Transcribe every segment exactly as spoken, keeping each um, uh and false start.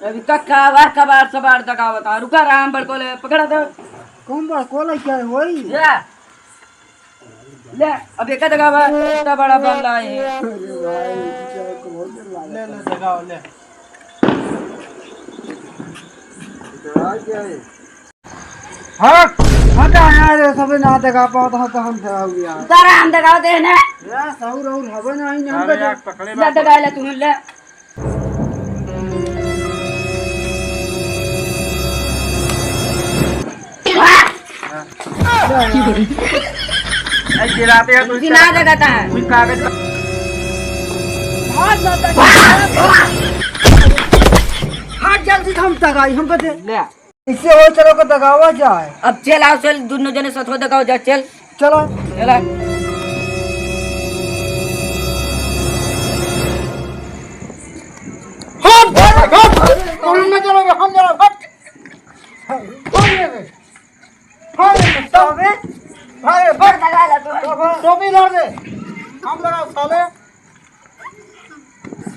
अभी तक का बार कबार सबार दगावत है। रुका राम बड़को ले, पकड़ा तो। कौन बड़को ले क्या होई? या। ले, अब एक दगावा, इतना बड़ा बल्ला है। अरे भाई, क्या कौन ले, ले, दगाओ, ले। दगा क्या है? हट, हट यार, ये सबे ना दगा पावत हो तो हम दगाओ यार। उतारा, हम दगाओ दे ना। यार, सौर और हवे ना, ही ना अरे बजे। यार, पकड़े ले, बात। दगा ले, तू ले। ए, गिराते हैं, तू उसी ना दगाता है। कोई कागज का भाग जाता है। भाग जल्दी, हम दगाई, हम बचे। ले। इससे हो, चलो को दगावा जाए। अब चल, आओ, चल, दोनों जने साथ हो दगाओ जा, चल। चलो। चला। हम, हम, तुम न चलोगे, हम चलो, हट। भाग रे, भाग रे, भाग रे, भाग। दगा ला तू। टोपी उतार दे। हम दगा साले।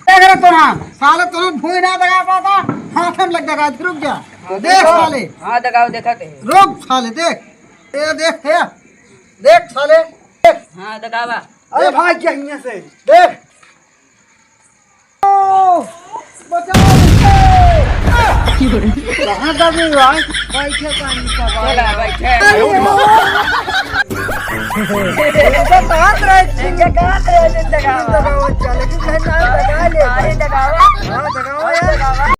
देख रे तोरा, साले तोरा भूमि ना दगा पाता, हाथ में लग दगा, रुक जा। हाँ, देख देखो। साले। हाँ, दगाओ, देखा थे। रुक साले, देख। ए, देख, ए। देख साले, देख। हाँ, दगावा। अरे भाग जा हियां से। देख। ओ, बचाओ मुझे। कहाँ दबे भाई? बैठे पानी का भाई। चला, बैठे। अरे, ये तो बात रहे, ठीक है, कहाँ रहे, दगावा। दगावा, चले, तू कहना है, दगा ले। अरे, दगावा। हाँ, दगावा यार।